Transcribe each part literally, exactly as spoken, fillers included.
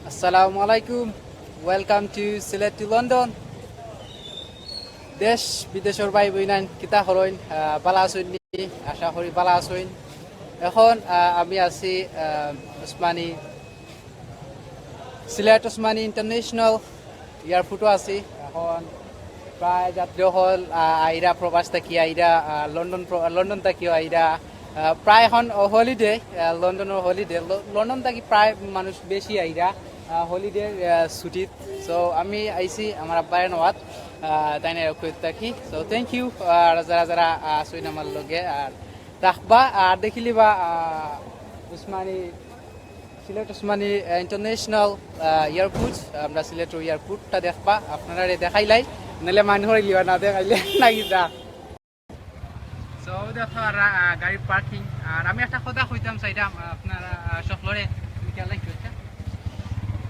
আসসালামু আলাইকুম। Welcome to Sylhet to London. দেশ বিদেশর ভাই বইনাইন কিতা করইন, আহ, বালা আছইন নি? আশা করি বালা আছইন। এখন, আহ, আমি আছি, আহ, ওসমানী, সিলেট ওসমানী ইন্টারন্যাশনাল এয়ারপোর্টও আছি। এখন প্রায় যাত্রী অকল, আহ, আইরা, প্রবাস থাকি আইরা, আহ, লন্ডন প্র-, লন্ডন থাকিও আইরা। আহ, প্রায় এখন হলিডে, আহ, লন্ডনর হলিডে। ল-, লন্ডন থাকি প্রায় মানুষ বেশি আইরা, আহ, হলিডে, আহ, ছুটিত। So আমি আইছি আমার আব্বায় নেওয়াত, আহ, তাইন এয়ারপোর্ট থাকি। So thank you, আর যারা যারা, আহ, আছইন আমার লগে আর দেখবা, আর দেখিলিবা, আহ, ওসমানী, সিলেট ওসমানী, আহ, ইন্টারন্যাশনাল, আহ, এয়ারপোর্ট। আমরা সিলেটর এয়ারপোর্টটা দেখবা, আপনারারে দেখাইলাই, নাইলে মাইন্ড করিলিবা না দেখাইলে না কিতা। So দেখো আর, আহ, গাড়ি পার্কিং। আর আমি একটা কথা কইতাম চাইতাম, আহ, আপনারা, আহ, সকলরে,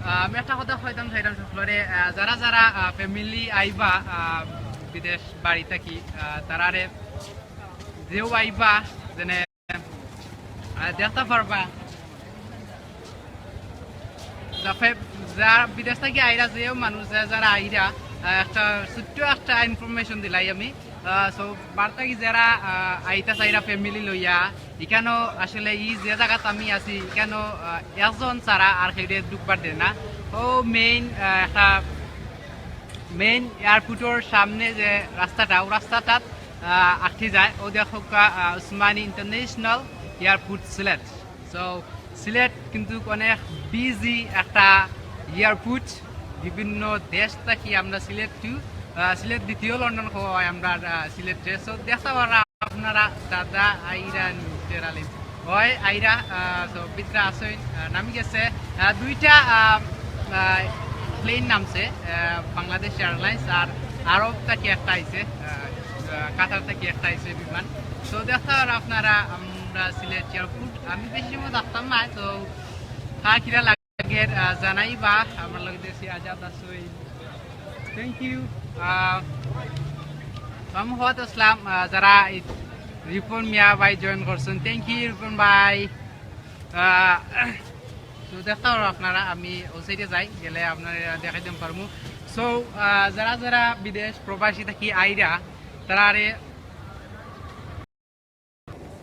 আহ, আমি একটা কথা কইতাম চাইতাম সকলরে, আহ, যারা যারা, আহ, ফ্যামিলি আইবা, আহ, বিদেশ বাড়ি থাকি, আহ, তারারে যেও আইবা, যেনে, আহ, দেখতা পারবা। যা ফে-, যা বিদেশ থাকি আইরা, যেও মানুষ যা-, যারা আইরা, আহ, একটা ছোট্ট একটা ইনফরমেশন দিলাই আমি। আহ, so, বার থাকি যারা, আহ, আইতা চাইরা ফ্যামিলি লইয়া, ইকানো আসলে ই যে জাগাত আমি আছি, ইকানো, আহ, একজন ছাড়া আর কেউরে ঢুকবার দেয় না। ও মেইন, আহ, একটা মেইন এয়ারপোর্টর সামনে যে রাস্তাটা, ও রাস্তাটাত, আহ, আটকি যায়। ও দেখো কা-, আহ, ওসমানী ইন্টারন্যাশনাল এয়ারপোর্ট সিলেট। So সিলেট কিন্তু অনেক বিজি একটা এয়ারপোর্ট। বিভিন্ন দেশ থাকি আমরা সিলেট টু, আহ, সিলেট দ্বিতীয় লন্ডন কওয়া হয় আমরা, আহ, সিলেটরে। So দেখতা পাররা আপনারা দাদা আইরা নিউটেরালি হয় আইরা, আহ, so ভিতরে আছইন, আহ, নামি গেছে, আহ, দুইটা, আহ, আহ, প্লেন নামছে, আহ, বাংলাদেশ এয়ারলাইন্স আর আরব থাকি একটা আইছে, আহ, আহ, কাতার থাকি একটা আইছে বিমান। So দেখতা পাররা আপনারা আমরা সিলেট এয়ারপোর্ট, আমি বেশি সময় থাকতাম না, তো কার কিরা লাগের, আহ, জানাইবা। আমার লগে দেশি আজাদ আছইন, thank you। আহ, তো আমি হওয়াত আসলাম, আহ, যারা এই রিপন মিয়া ভাই জয়েন করছেন, thank you রিপন ভাই। আহ, তো দেখতা পাররা আপনারা, আমি ও সাইডে যাই, গেলে আপনারা দেখাই দিতাম পারমু। So, আহ, যারা যারা বিদেশ প্রবাসী থাকি আইরা, তারারে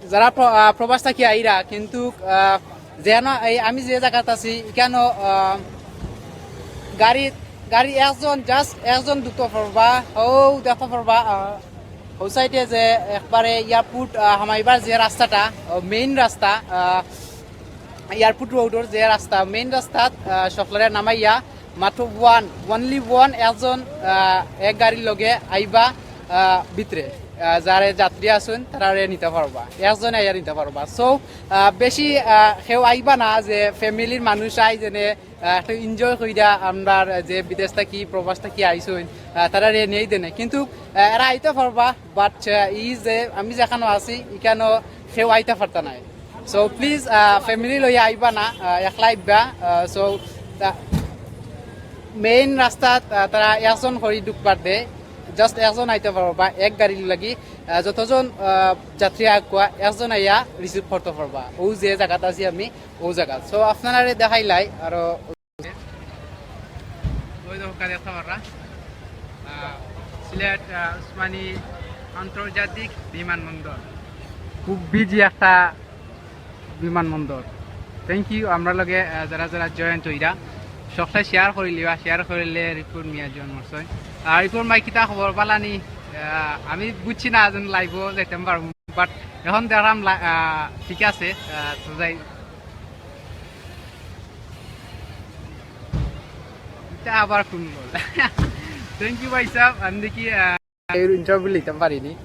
যারা প্র-, আহ, প্রবাস থাকি আইরা, কিন্তু, আহ, যেন এই আমি যে জাগাত আছি, ইকানো, আহ, গাড়ি, গাড়ি একজন, just একজন ঢুকতা পারবা, ও দেখতা পারবা, আহ, ও সাইডে যে একবারে এয়ারপোর্ট, আহ, হামাইবার যে রাস্তাটা, মেইন রাস্তা, আহ, এয়ারপোর্ট রোডর যে রাস্তা, মেইন রাস্তাত, আহ, সকলরে নামাইয়া মাত্র ওয়ান, অনলি ওয়ান, একজন, আহ, এক গাড়ির লগে আইবা, আহ, ভিতরে, আহ, যারে যাত্রী আছইন, তারারে নিতা পারবা, একজনে আইয়া নিতা পারবা। So, আহ, বেশি, আহ, কেউ আইবা না যে ফ্যামিলির মানুষ আই যেনে, আহ, একটা এনজয় কইরা আমরার যে বিদেশ থাকি, প্রবাস থাকি আইছইন, আহ, তারারে নেই দেনে। কিন্তু, আহ, এরা আইতা পারবা, but, আহ, ই যে আমি যেখানো আছি, ইখানো কেউ আইতা পারতা নায়। So please, আহ, ফ্যামিলি লইয়া আইবা না, আহ, একলা আইবা। আহ, so, তা-, মেইন রাস্তাত, আহ, তারা একজন করি ঢুকবার দে, just একজন আইতা পারবা এক গাড়ির লাগি। আহ, যতজন, আহ, যাত্রী আগুয়া, একজন আইয়া রিসিভ করতা পারবা। ও যে জাগাত আছি আমি, ও জাগাত। So আপনারারে দেখাইলাই আরো। ওই দেখো, গাড়ি দেখতা পাররা। আহ, সিলেট, আহ, ওসমানী আন্তর্জাতিক বিমানবন্দর। খুব বিজি একটা বিমানবন্দর। Thank you, আমরা লগে, আহ, যারা যারা জয়েন্ট হইরা, সকলে শেয়ার করিলিবা, শেয়ার করিলে রিপন মিয়া জয়েন করছইন। আর রিপন ভাই, কিতা খবর, বালা নি? আহ, আমি বুঝছি না, যেন লাইভও যাইতাম পারমু, but এখন দেখলাম লা-, আহ, ঠিক আছে, আহ, তো যাই। এটা আবার কোন বল? Thank you ভাই সাহেব, আমি দেখি, আহ, এর ইন্টারভিউ নিতাম পারিনি।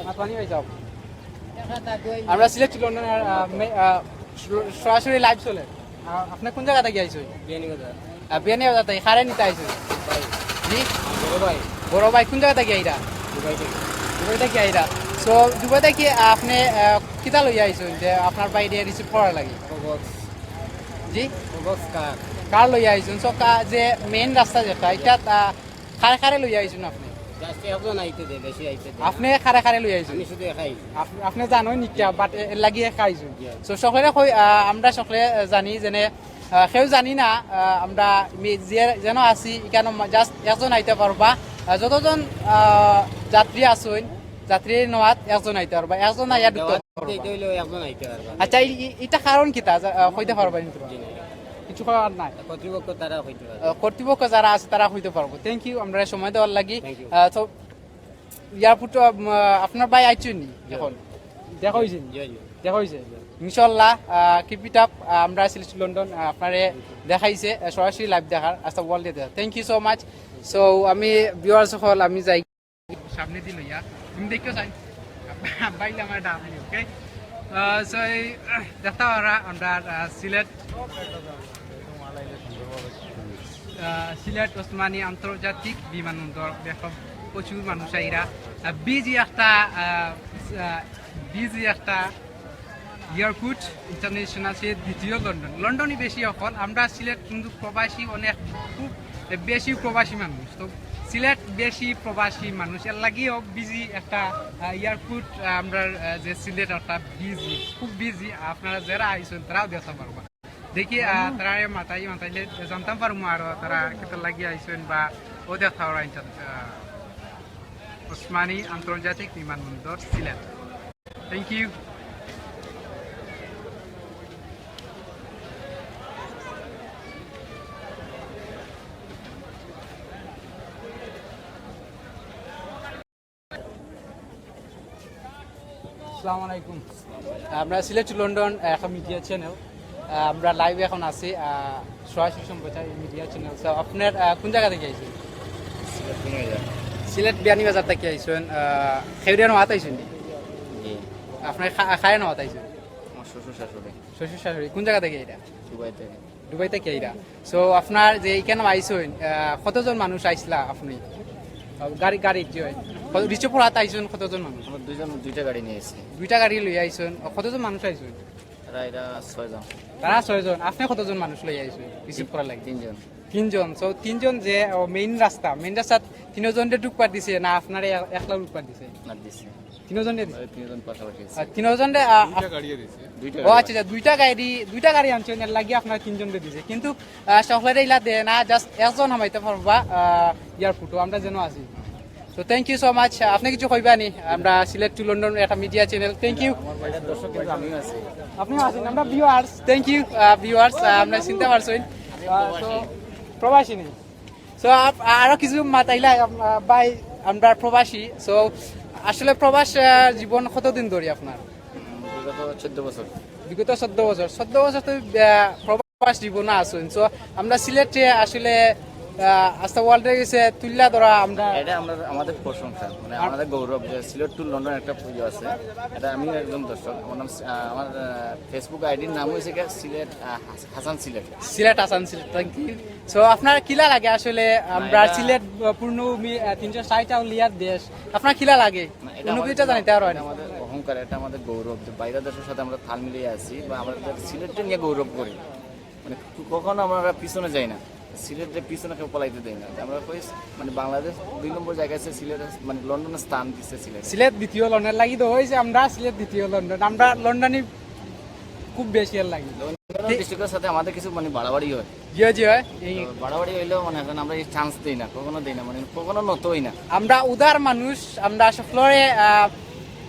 মাতবানি ভাই সাহেব। আমরা সিলেট টু লন্ডন, আহ, মে-, আহ, সর-, সরাসরি লাইভ চলে। আহ, আপনি কোন জাগা থাকি আইছইন? বিয়ানীবাজার। আহ, বিয়ানীবাজার থাকি কারে নিতা আইছইন? ভাই। জি? বড় ভাই। বড় ভাই, কোন জাগা থাকি আইরা? দুবাই থাকি। দুবাই থাকি আইরা। So, দুবাই থাকি আপনি, আহ, কিতা লইয়া আইছইন যে আপনার ভাইরে রিসিভ করার লাগি? প্রবক্স। জি? প্রবক্স কার। কার লইয়া আইছইন? So, কা-, যে মেইন রাস্তা যেটা, এটা, আহ, কারে কারে লইয়া আইছইন আপনি? Just একজন আইতে দে, বেশি আইতে দে না। আপনি কারে কারে লইয়া আইছইন? আমি শুধু একাই। আপ-, আপনি জানইন নি কিয়া, but এ-, এর লাগি একা আইছইন। জি। So, সকলে কই, আহ, আমরা সকলে, আহ, জানি যেনে আহ, কেউ জানি না, আহ, আমরা মি-, যে যেন আছি, এখানো মা-, just একজন আইতা পারবা। আহ, যতজন, আহ, যাত্রী আছইন, যাত্রী নেওয়াত একজন আইতা পারবা, একজন আইয়া ঢুকতে পারবা। আচ্ছা, ই-, ই-, ইটা কারণ কিতা? আহ, কইতা পারবা নি তুমরা? কিছু করার নাই। কর্তৃপক্ষ তারা কইতা পারবা। আহ, কর্তৃপক্ষ যারা আছে, তারা কইতা পারবা। Thank you, আমরারে সময় দেওয়ার লাগি। Thank you। আহ, তো এয়ারপোর্ট, আহ, আপনার ভাই আইছইন নি এখন? দেখা অইছে নি? জি, জি। দেখা অইছে? ইনশাআল্লাহ, আহ, keep it up। আহ, আমরা সিলেট লন্ডন, আহ, আপনারে দেখাইছে, আহ, সরাসরি live দেখার, আস্তা world এ দেখা। Thank you so much। So, আমি viewers সকল, আমি যাই সামনেদি লইয়া, তুমি দেখিও চাই। বাইলে আমার ডাবলি, ওকে? আহ, so, এই, আহ, দেখতা পাররা আমরা, আহ, সিলেট, আহ, সিলেট ওসমানী আন্তর্জাতিক বিমানবন্দর, দেখো প্রচুর মানুষ আইরা। আহ, busy একটা, আহ, আহ, busy একটা এয়ারপোর্ট, ইন্টারন্যাশনাল, সে দ্বিতীয় লন্ডন। লন্ডনই বেশি অকল, আমরা সিলেট কিন্তু প্রবাসী অনেক, খুব বেশি প্রবাসী মানুষ। তো সিলেট বেশি প্রবাসী মানুষ, এর লাগিও busy একটা, আহ, এয়ারপোর্ট, আহ, আমরা, আহ, যে সিলেট একটা busy, খুব busy। আপনারা যারা আইছইন তারাও দেখতা পারবা। দেখি, আহ, তারারে মাতাই, মাতাইলে জানতাম পারমু আরো তারা কিতার লাগি আইছইন বা ও দেখতা পারবা ইন্টার-, আহ, ওসমানী আন্তর্জাতিক বিমানবন্দর সিলেট। Thank you। আসসালামু আলাইকুম। আমরা সিলেট টু লন্ডন, আহ, একটা মিডিয়া চ্যানেল। আহ, আমরা live এখন আছি, আহ, সরাসরি সম্প্রচার এই মিডিয়া চ্যানেল। So, আপনার, আহ, কোন জায়গা থাকি আইছইন? সিলেট বিয়ানীবাজার। সিলেট বিয়ানীবাজার থাকি আইছইন, আহ, খেউরিয়া নেওয়াত আইছইন নি? জি। আপনার খা-, কারে নেওয়াত আইছইন? আমার শ্বশুর শাশুড়ি। শ্বশুর শাশুড়ি। কোন জায়গা থাকি আইরা? দুবাই থাকি। দুবাই থাকি আইরা। So, আপনার যে ইখানো আইছইন, আহ, কতজন মানুষ আইছলা আপনি? আহ, গাড়ি, গাড়ি, জি অয়। কত, রিজার্ভ করাত আইছইন কতজন মানুষ? আমরা দুইজন, দুইটা গাড়ি নিয়া আইছি। দুইটা গাড়ি লইয়া আইছইন। কতজন মানুষ আইছইন? তারা এরা ছয়জন। তারা ছয়জন। আপনি কতজন মানুষ লইয়া আইছইন রিজার্ভ করার লাগি? তিনজন। তিনজন। So, তিনজন যে, ও, মেইন রাস্তা, মেইন রাস্তাত তিনজনরে ঢুকবার দিছে না আপনারে এক-, একলা ঢুকবার দিছে? না, দিছে। তিনজনরে দিছে? ওই তিনজন পাশাপাশি আছে। আর তিনজনরে, আ, আপ-, দুইটা গাড়ি দিছে। দুইটা ও গাড়ি। আচ্ছা, আচ্ছা, দুইটা গাড়ি, দুইটা গাড়ি আনছইন, এর লাগি আপনার তিনজনরে দিছে। কিন্তু, আ, সকলেরে ইলা দেয় না, just একজন হামাইতা পারবা, আ, এয়ারপোর্টো, আমরা যেন আছি। So, thank you so much। আপনি কিছু কইবা নি? আমরা সিলেট টু লন্ডন একটা মিডিয়া চ্যানেল। Thank you। আমার ভাইটার দর্শক কিন্তু আমিও আছি। আপনিও আছেন, আমরা viewers। Thank you, আহ, viewers, আহ, আমরা চিনতে পারছইন। আহ, so, প্রবাসী নি। So, আপ-, আরো কিছু মাতাইলা, আপ-, আহ, ভাই, আমরা প্রবাসী। So, আসলে প্রবাস, আহ, জীবন কতদিন ধরি আপনার? উম, বিগত চোদ্দ বছর। বিগত চোদ্দ বছর। চোদ্দ বছর তো, আহ, প্রবাস জীবন আছইন। So, আমরা সিলেটে আসলে, আহ, আস্তা world এ গেছে তুইল্লা ধরা আমরা। এটা আমরা, আমাদের প্রশংসা, মানে, আ- আমাদের গৌরব যে সিলেট টু লন্ডন একটা পুজো আছে, এটা আমি একজন দর্শক। আমার নাম, আহ, আমার, আহ, Facebook আইডির নাম হয়েছে কি সিলেট, আহ, হাস-, হাসান সিলেট। সিলেট হাসান সিলেট, thank you। So, আপনার কিলা লাগে আসলে আমরা এটা সিলেট, আহ, পূর্ণভূমি, আহ, তিনশো ষাট আউলিয়ার দেশ, আপনার কিলা লাগে? না, এটা অনুভূতিটা আমাদের, জানাইতে পারো এটা নি? আমাদের অহংকার, এটা আমাদের গৌরব যে বাইরের দেশের সাথে আমরা তাল মিলিয়ে আছি বা আমরা সিলেটকে নিয়ে গৌরব করি। মানে, কখনো আমরা পিছনে যাই না, সিলেটকে পিছনে কেউ পলাইতে দেয় না। আমরা কই, মানে, বাংলাদেশ দুই নম্বর জায়গায় আছে, সিলেট আছে, মানে, লন্ডনের স্থান দিচ্ছে সিলেট। সিলেট দ্বিতীয় লন্ডনের লাগি তো হয়েছে, আমরা সিলেট দ্বিতীয় লন্ডন, আমরা লন্ডনি খুব বেশি আর লাগি। লন্ডনের ডিস্ট্রিক্টের সাথে আমাদের কিছু, মানে, বাড়াবাড়ি হয়। জি, জি, হয়। এই তো বাড়াবাড়ি হইলেও, মানে, এখন আমরা এই চান্স দেই না, কখনো দেই না, মানে, কখনো নত হই না। আমরা উদার মানুষ, আমরা সকলরে, আহ,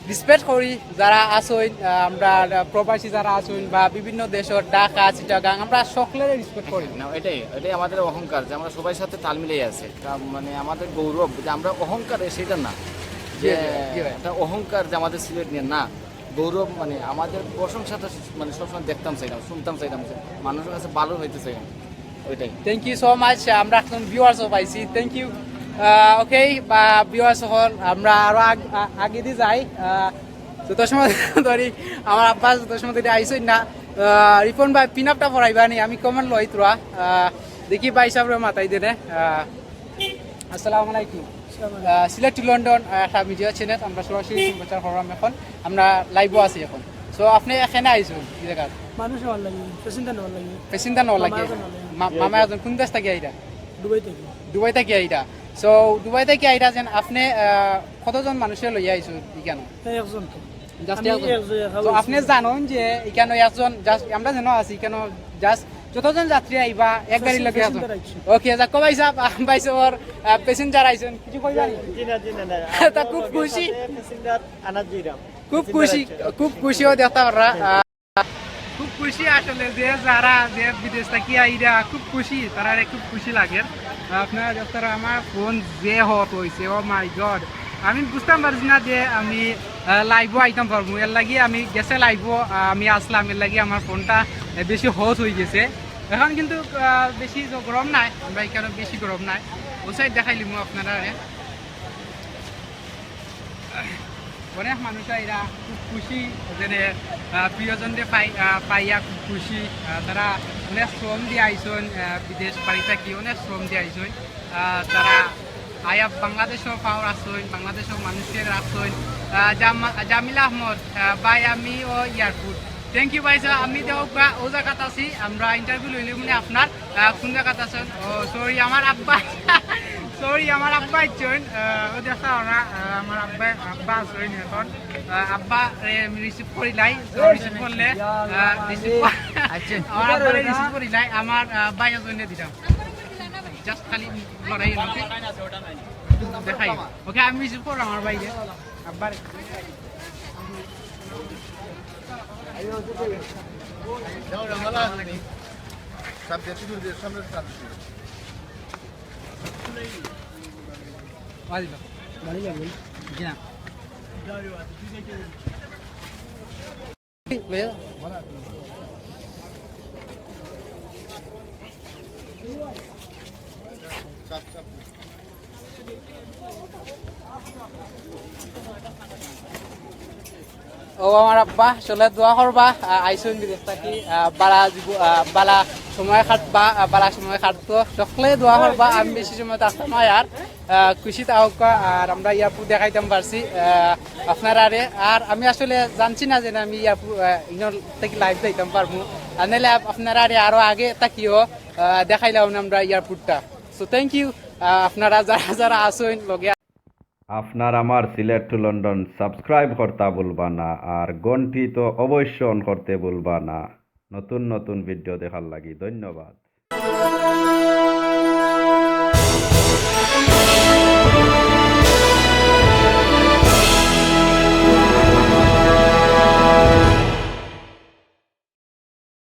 রেসপেক্ট করি, যারা আছইন, আহ, আমরা, আহ, প্রবাসী যারা আছইন বা বিভিন্ন দেশর ঢাকা, চিটাগাং, আমরা সকলরে রেসপেক্ট করি। না, এটাই, এটাই আমাদের অহংকার যে আমরা সবার সাথে তাল মিলিয়ে আছি। তা মানে আমাদের গৌরব যে আমরা অহংকারে সেটা না, জি, যে জি, জি ভাই। একটা অহংকার যে আমাদের সিলেট নিয়ে না, গৌরব মানে আমাদের প্রশংসা তো মানে সবসময় দেখতাম চাইতাম, শুনতাম চাইতাম, যে মানুষের কাছে ভালো হইতে চাইতাম, ওইটাই। Thank you so much। আমরা একজন ভিউয়ার্সও পাইছি, thank you। ওকে, ভিউয়ার্স সকল, আমরা আরো আগ-, আ-, আগেদি যাই। আহ, যত সময় ধরি আমার আব্বা যত সময় ধরি আইসই না, আহ, রিপন ভাই পিন আপটা পড়াইবা নি, আমি কমেন্ট লই তোরা। আহ, দেখি ভাই সাহেবরে মাতাই দেনে। আহ, আসসালামু আলাইকুম। আহ, সিলেট টু লন্ডন, আহ, একটা মিডিয়া চ্যানেল, আমরা সরাসরি সম্প্রচার করলাম এখন, আমরা লাইভও আছি এখন। So, আপনি এখানে আইসুন, কি জায়গা? মানুষ আমার লাগে, প্যাসেঞ্জার নেওয়ার লাগে। প্যাসেঞ্জার নেওয়ার লাগে? মামা একজন নেওয়ার লাগে। মা-, জি, মামা জি। একজন কোন দেশ থেকে আইরা? দুবাই থেকে। দুবাই থেকে আইরা। So, দুবাই থেকে আইরা যেন আপনি, আহ, কতজন মানুষের লইয়া আইসুন এখানে? এই একজন তো। Just আমি একজন। একজন, এক তো হাজার আপনি জানেন যে এখানে একজন, just আমরা যেন আছি, এখানে just যতজন যাত্রী আইবা, এক গাড়ির লগে আছো। Passenger আইছে। ওকে, যাক, ভাই সাহেব, আহ, ভাই সাহেবর, আহ, passenger আইছইন, কিছু কইবা নি? জি না, জি না, না। তা খুব খুশি। Passenger আনাত যাইরাম। খুব খুশি, খুব খুশি অউ দেখতা পাররা। আহ, খুব খুশি আসলে যে যারা যে বিদেশ থাকি আইরা খুব খুশি, তারারে খুব খুশি লাগের। আপনারা দেখতা পাররা আমার ফোন যে hot অইছে, oh my God, আমি বুঝতাম পারছি না যে আমি, আহ, live-ও আইতাম পারমু। এর লাগি আমি গেছে live-ও, আহ, আমি আসলাম, এর লাগি আমার ফোনটা, আহ, বেশি hot অইগেছে। এখন কিন্তু, আহ, বেশি জ-, গরম নাই, আমরা ইখানো বেশি গরম নাই। অউ side দেখাইলিমু আপনারারে। অনেক মানুষ আইরা খুব খুশি, যেনে, আহ, প্রিয়জনরে পাই-, আহ, পাইয়া খুব খুশি। আহ, তারা অনেক শ্রম দিয়া আইছইন, আহ, বিদেশ বাড়ি থাকি অনেক শ্রম দিয়া আইছইন। আহ, তারা আয়া বাংলাদেশও পাওর আছইন, বাংলাদেশও মানুষরে রাখছইন। আহ, জামা-, জামিলা আহমদ, আহ, ভাই, আমিও airport। Thank you ভাই সাহেব, আমি দেও বা অউ জাগাত আছি, আমরা interview লইলে মানে আপনার, আহ, কোন জাগাত আছইন? ও, sorry, আমার আব্বা, sorry, আমার আব্বা আইছইন, আহ, অউ দেখতা পাররা, আহ, আমার আব্বা, আব্বা আছইন এখন, আহ, আব্বারে আমি receive করিলাই, তো receive করলে, আহ, receive কর-, আচ্ছা। আমার আব্বারে receive করিলাই, আমার, আহ, ভাই আছইন দিতাম। Just খালি লড়াই হইল, okay? দেখাই। Okay, আমি receive করলাম আমার ভাইরে। আব্বার। জি না। ও আমার আব্বা, আসলে দোয়া করবা, আ, আইছইন বিদেশ থাকি, আ, বালা জীব-, আ, বালা সময় কাটবা, আ, বালা সময় কাটতো, সকলে দোয়া করবা, আমি বেশি সময় থাকতাম না আর। আহ, খুশি থাকউক্কা, আর আমরা airport দেখাইতাম পারছি, আহ, আপনারারে। আর আমি আসলে জানছি না যে আমি airport, আহ, ইনো থাকি live যাইতাম পারমু। আর নাইলে আপ-, আপনারারে আরো আগে থাকিও, আহ, দেখাইলাম আমরা airport টা। So thank you, আহ, আপনারা যারা যারা আছইন লগে। আপনার আমার সিলেট to লন্ডন subscribe করতা ভুলবা না, আর ঘন্টি তো অবশ্য on করতে ভুলবা না। নতুন নতুন video দেখার লাগি ধন্যবাদ।